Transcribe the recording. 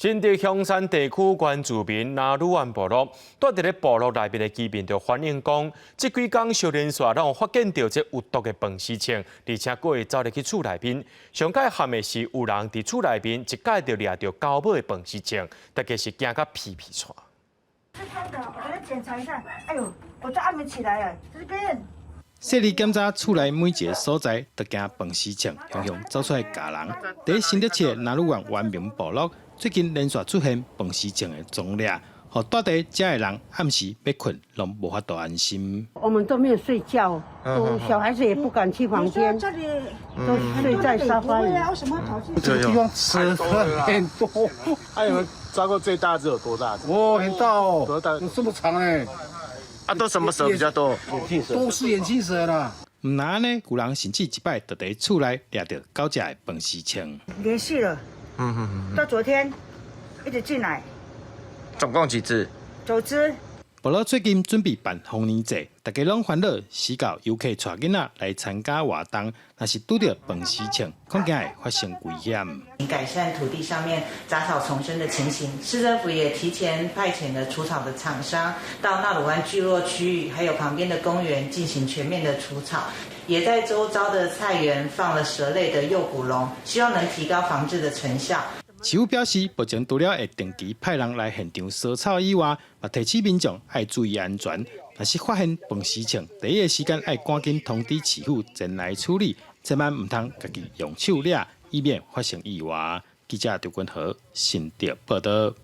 新竹香山地區原住民那魯灣部落，住佇咧部落內面的居民就反映講，這幾工小連續攏有發現著這有毒的飯絲蟲，而且閣會走入去厝內面。上蓋慘的是有人佇厝內面一擺就掠著九尾的飯絲蟲，大家是驚甲皮皮剉。是真的，我來檢查一下。哎呦，我這按沒起來啊，這邊。細膩檢查厝內每一个所在，都驚飯絲蟲雄雄走出來咬人。佇新竹市的那魯灣原民部落，最近連續出現飯絲蟲的蹤掠，予住佇遮的人暗時欲睏攏無法度安心。我們都沒有睡覺，都小孩子也不敢去房間，都睡在沙發裡。這個地方蛇很多，還有沒有抓過最大隻有多大隻？哦，很大哦，多大？這麼長哎。啊，都什麼蛇比較多？眼鏡蛇，都是眼鏡蛇啦。毋但按呢，有人甚至一擺就佇厝內掠著九隻的飯絲蟲。連續了，到昨天一直進來。總共幾隻？九隻。部落最近準備辦豐年祭，大家攏煩惱，死到遊客帶囡仔來參加活動，若是拄著飯絲蟲，恐驚會發生危險。改善土地上面雜草叢生的情形，市政府也提前派遣了除草的廠商到那魯灣聚落區域，還有旁邊的公園進行全面的除草，也在周遭的菜園放了蛇類的誘捕籠，希望能提高防治的成效。市府表示，目前除了會定期派人來現場掃草以外，嘛提醒民眾愛注意安全。若是發現飯絲蟲，第一个時間愛趕緊通知市府前來處理，千萬毋通家己用手掠，以免發生意外。記者張君和新竹報道。